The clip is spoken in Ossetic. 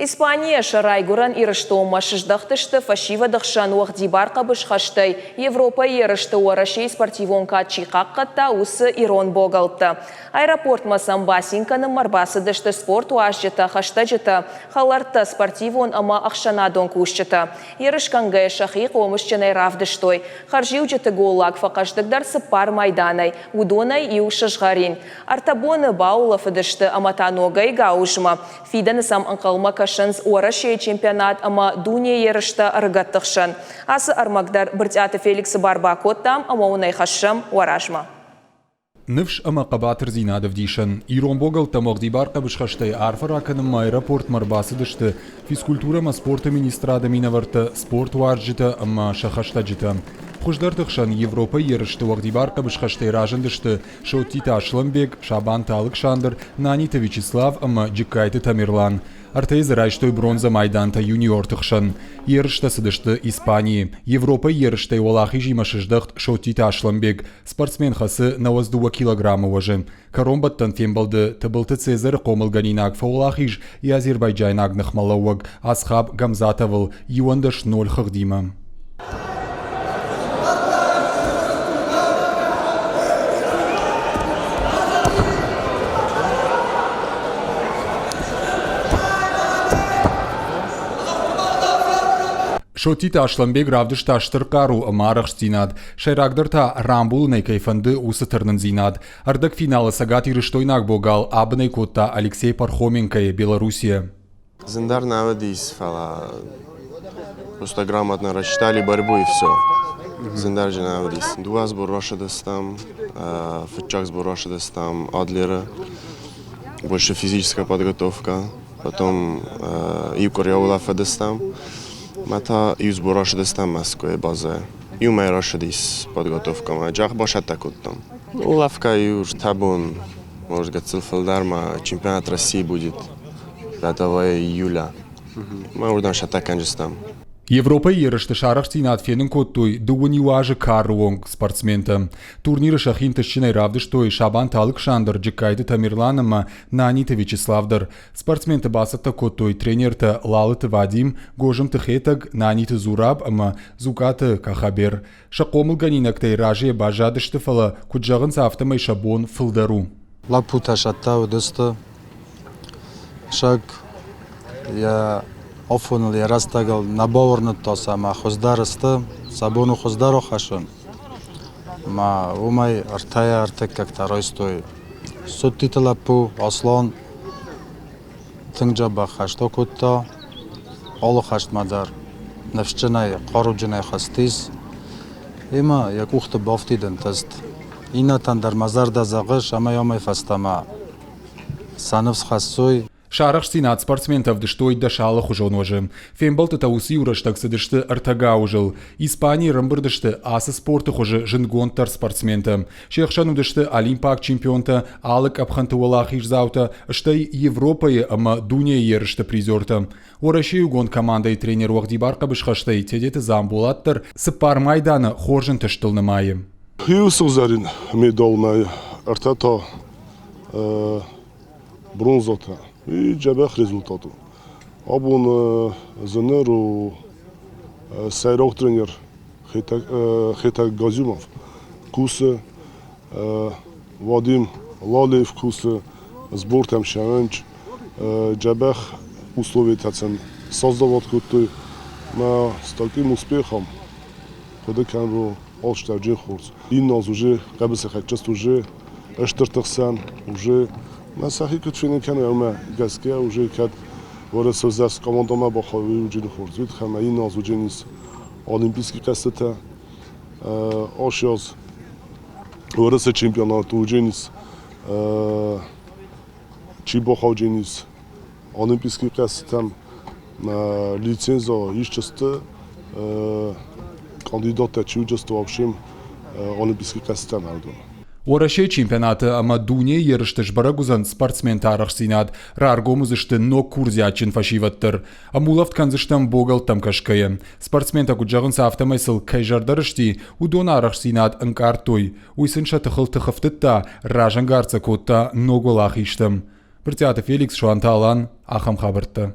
Испанийӕ сӕ райгуырӕн Ирыстонмӕ сыздӕхтысты фӕсивӕды хсӕн уӕгъдибар хъӕбысхӕстӕй Европӕйы ерысты Уӕрӕсейы спортивон кад чи хъахъхъӕдта, уыцы ирон богӕлттӕ. Аэропортмӕ сӕм бацин кӕнынмӕ ӕрбацыдысты спортуарзджытӕ, хӕстӕджытӕ, хӕлӕрттӕ, спортивон ӕмӕ ӕхсӕнадон кусджытӕ. Ерысгӕнгӕйӕ сӕхи хъомысджынӕй равдыстой. Хӕрзиуджыты голлаг фӕхъӕздыгдӕр цыппар майданӕй, уыдонӕй иу сызгъӕрин. Ӕртӕ боны баулӕфыдысты ӕмӕ та ногӕй гауызмӕ. Фидӕны сӕм ӕнхъӕлмӕ кӕсынц Уӕрӕсейы чемпионат ӕмӕ дунейы ерыстӕ ӕрыгӕтты хсӕн. Ацы ӕрмӕг дӕр Брытъиаты Феликсы бар бакодтам ӕмӕ уын ӕй хӕссӕм уӕ размӕ. Ныфс ӕмӕ хъӕбатырдзинад ӕвдисӕн. Ирон богӕлттӕм уӕгъдибар хъӕбысхӕстӕй арфӕ ракӕнынмӕ аэропортмӕ ӕрбацыдысты физкультурӕ ӕмӕ спорты министрады минӕвӕрттӕ, спортуарзджытӕ ӕмӕ сӕ хӕстӕджытӕ. Хуыздӕрты хсӕн Европӕйы ерысты уӕгъдибар хъӕбысхӕстӕй разындысты Соттиты Аслӕнбег, Сабанты Алыксандр, Наниты Вячеслав ӕмӕ Джыккайты Тамерлан. Ӕртӕйы дзы райстой бронзӕ майдантӕ юниорты хсӕн. Ерыстӕ цыдысты Испанийы. Европӕйы ерыстӕй уӕлахизимӕ сыздӕхт Соттиты Аслӕнбег. Спортсмен хӕцы 92 килограммы уӕзы. Кӕронбӕттӕн фембӕлды Тыбылты Цезары хъомылгӕнинаг фӕуӕлахиз йӕ азербайджайнаг ныхмӕлӕууӕг Асхаб Гамзатовыл 11-0 хыгъдимӕ. Соттиты Аслӕнбег равдыста стыр хъару ӕмӕ арӕхстдзинад, сӕйрагдӕр та рамбулынӕй кӕй фӕнды, уыцы тырнындзинад. Ӕрдӕгфиналы цӕгатирыстойнаг богал абынӕй кодта Алексей Пархоменкойы Белоруссийӕ. Зындӕр нӕ уыдис, фӕлӕ просто грамотно рассчитали борьбу и все. Зындӕр же нӕ уыдис. Дыууӕ сбор рацыдыстӕм, фыццаг сбор рацыдыстӕм Адлеры, больше физическая подготовка, потом иу къуыри улӕфыдыстӕм, мӕ та иу сбор рацыдыстӕм Мӕскуыйы базӕйы. Иу мӕй рацыдис подготовкӕмӕ, джах бацӕттӕ кодтам. Улӕфгӕ иу ӕртӕ бон, может, гыццыл фылдӕр ма чемпионат России будет 5 июля. Мӕ уырдӕм сӕттӕ кӕнджыстӕм. Европӕйы ерысты сарӕхстдзинад фенын кодтой дыууын иу азы кары онг спортсментӕ. Турниры сӕхи ӕнтыстджынӕй равдыстой Сабанты Алыксандр, Джыккайты Тамерлан ӕмӕ Наниты Вячеслав дӕр. Спортсменты бацӕттӕ кодтой тренертӕ Лалыты Вадим, Гозымты Хетӕг, Наниты Зураб ӕмӕ Дзукъаты Кахабер. Сӕ хъомылгӕнинӕгтӕй разыйӕ баззадысты, фӕлӕ, куыд зӕгъынц, афтӕмӕй сӕ бон фылдӕр у. Лӕппутӕ сӕттӕ уыдысты. Саг йӕ афоныл, йӕ рӕстӕгыл нӕ бауырныдта сӕ ӕмӕ хуыздӕр сты, сӕ бон у хуыздӕр ахӕссын. Ӕмӕ уымӕй ӕртӕйӕ ӕртыккӕгтӕ райстой. Соттиты лӕппу Аслан тынг дзӕбӕх хӕст акодта, алы хӕстмӕ дӕр ныфсджынӕй, хъаруджынӕй хӕцтис. Ӕмӕ йӕ къухты бафтыд ӕнтыст. Иннӕтӕн дӕр мӕ зӕрдӕ зӕгъы, цӕмӕй амӕй фӕстӕмӕ сӕ ныфс хӕссой. Сӕ арӕхстдзинад спортсментӕ ӕвдыстой дӕс алыхуызон уӕзы. Фембӕлдтытӕ уыцы-иу рӕстӕг цыдысты ӕртӕ гауызыл. Испанийы ӕрӕмбырд сты ацы спорты хуызы зындгонддӕр спортсментӕ. Се хсӕн уыдысты олимпаг чемпионтӕ, алы къӕпхӕнты уӕлахиздзаутӕ, стӕй Европӕйы ӕмӕ дунейы ерысты призертӕ. Уӕрӕсейы иугонд командӕйы тренер уӕгъдибар хъӕбысхӕстӕй Тедеты Дзамболат дӕр цыппар майданы хорз ӕнтыстыл нымайы. Иу сыгъзӕрин медалмӕ ӕртӕ та бронзӕтӕ. И дзӕбӕх результат у. Абон зыныр у сӕйраг тренер Хетӕг Газимов кусы, Вадим Лалиев кусы, сбортӕм сӕвӕнч, дзӕбӕх условийтӕ сын создавать кодтой. Мӕ с таким успехом хъуыды кӕнын алчидӕр хорз. Иннӕ аз уже хъӕбысӕйхӕцджыст уже стырты хсӕн уже мӕ сӕхи куыд фенын кӕной, уымӕ гӕсгӕ уже кӕд Уӕрӕсе командӕмӕ бахауой, уый хорз. Уый тыххӕй мӕ иннӕ аз уыдзӕнис Олимпийский хъӕзтытӕ. Ацы аз Уӕрӕсе чемпионаты уыдзӕнис чи бахауджынис Олимпийский хъӕзтытӕм лиценза исчысты кандидаттӕ чи уыдысты вообще Олимпийский хъӕзтытӕм ардӕм. Уӕрӕсейы чемпионаты ӕмӕ дунейы ерысты сбӕрӕг уыдзӕн спортсменты арӕхстдзинад, раргом уыдзысты ног курдиатджын фӕсивӕд дӕр. Ӕмулӕфт кӕндзыстӕм богӕлттӕм кӕсгӕйӕ. Спортсментӕ куыд зӕгъынц, афтӕмӕй сыл кӕй зӕрдӕ рысти, уыдон арӕхстдзинад ӕнкъардтой. Уый сын сӕ тыхыл тых ӕфтыдта, разӕнгард сӕ кодта ног уӕлахизтӕм. Брытъиаты Феликс, Суанты Алан, ахӕм хабӕрттӕ.